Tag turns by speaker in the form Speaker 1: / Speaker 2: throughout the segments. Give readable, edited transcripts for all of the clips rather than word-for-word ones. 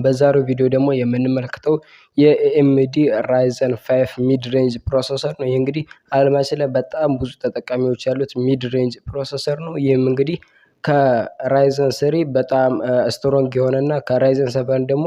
Speaker 1: በዛሬው ቪዲዮ ደግሞ የምንመለከተው የ AMD Ryzen 5 mid range processor ነው። ይህ እንግዲህ አለማችን ላይ በጣም ብዙ ተጠቃሚዎች ያሉት mid range processor ነው። ይህም እንግዲህ ከ Ryzen 3 በጣም strong የሆነና ከ Ryzen 7 ደግሞ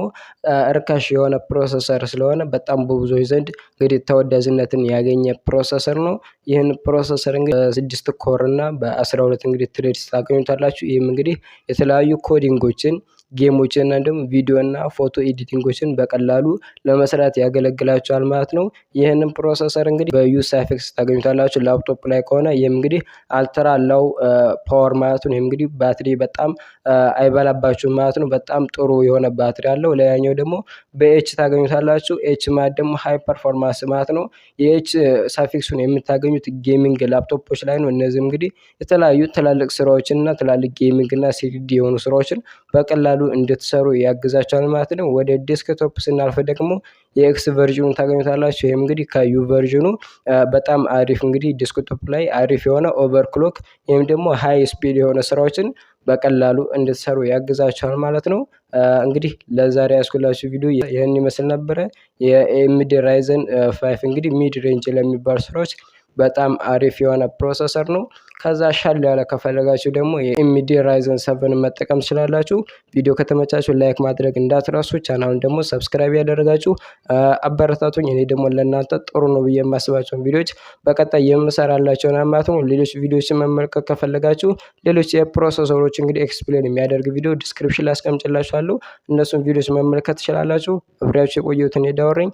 Speaker 1: እርካሽ የሆነ processor ስለሆነ በጣም በብዙዎች ዘንድ እንግዲህ ተወዳጅነትን ያገኘ processor ነው። ይህን processor እንግዲህ በስድስት core እና በ12 እንግዲህ threads ታገኙታላችሁ። ይህም እንግዲህ የተለያዩ coding ኦችን፣ game ኦችን እና እንዲሁም ቪዲዮ እና ፎቶ editing ኦችን በቀላሉ ለመስራት ያገለግላችኋል ማለት ነው። ይህንን processor እንግዲህ በ U suffix ታገኙታላችሁ ላፕቶፕ ላይ ከሆነ። ይህም እንግዲህ ultra low power ማለት ነው። ይህም እንግዲህ ባትሪ በጣም አይበላባችሁም ማለት ነው። በጣም ጥሩ የሆነ ባትሪ አለው። ሌላኛው ደግሞ በ H ታገኙታላችሁ። H ማለት ደግሞ high performance ማለት ነው። የ H suffix ኡን የምታገኙት gaming ላፕቶፖች ላይ ነው። እነዚህም እንግዲህ የተለያዩ ትላልቅ ስራዎችን እና ትላልቅ gaming እና 3D የሆኑ ስራዎችን በቀላሉ እንድትሰሩ ያግዛችኋል ማለት ነው። ወደ desktop ስናልፍ ደግሞ የ X version ኑን ታገኙታላችሁ። ይህም እንግዲህ ከ U version ኑ በጣም አሪፍ፣ እንግዲህ desktop ላይ አሪፍ የሆነ overclock ወይም ደግሞ high speed የሆነ ስራዎችን በቀላሉ እንድትሰሩ ያግዛችኋል ማለት ነው። እንግዲህ ለዛሬ ያስኩላችሁ ቪዲዮ ይህን ይመስል ነበረ። የ AMD Ryzen 5 እንግዲህ mid range ለሚባሉ ስራዎች በጣም አሪፍ የሆነ processor ነው። ከዛ ሻል ያለ ከፈለጋችሁ ደግሞ የ AMD Ryzen 7 መጠቀም ትችላላችሁ። ቪዲዮ ከተመቻችሁ like ማድረግ እንዳትረሱ፣ ቻናሉን ደግሞ subscribe ያደረጋችሁ አበረታቱኝ። እኔ ደግሞ ለእናንተ ጥሩ ነው ብዬ የማስባቸውን ቪዲዮዎች በቀጣይ የምሰራላችሁ ማለት ነው። ሌሎች ቪዲዮዎችን መመልከት ከፈለጋችሁ ሌሎች የ processor ኦች እንግዲህ explain የሚያደርግ ቪዲዮ description ላይ አስቀምጥላችኋለሁ። እነሱን ቪዲዮዎች መመልከት ትችላላችሁ። አብሬያችሁ የቆየሁትን የዳወረኝ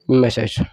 Speaker 1: ይመቻችሁ።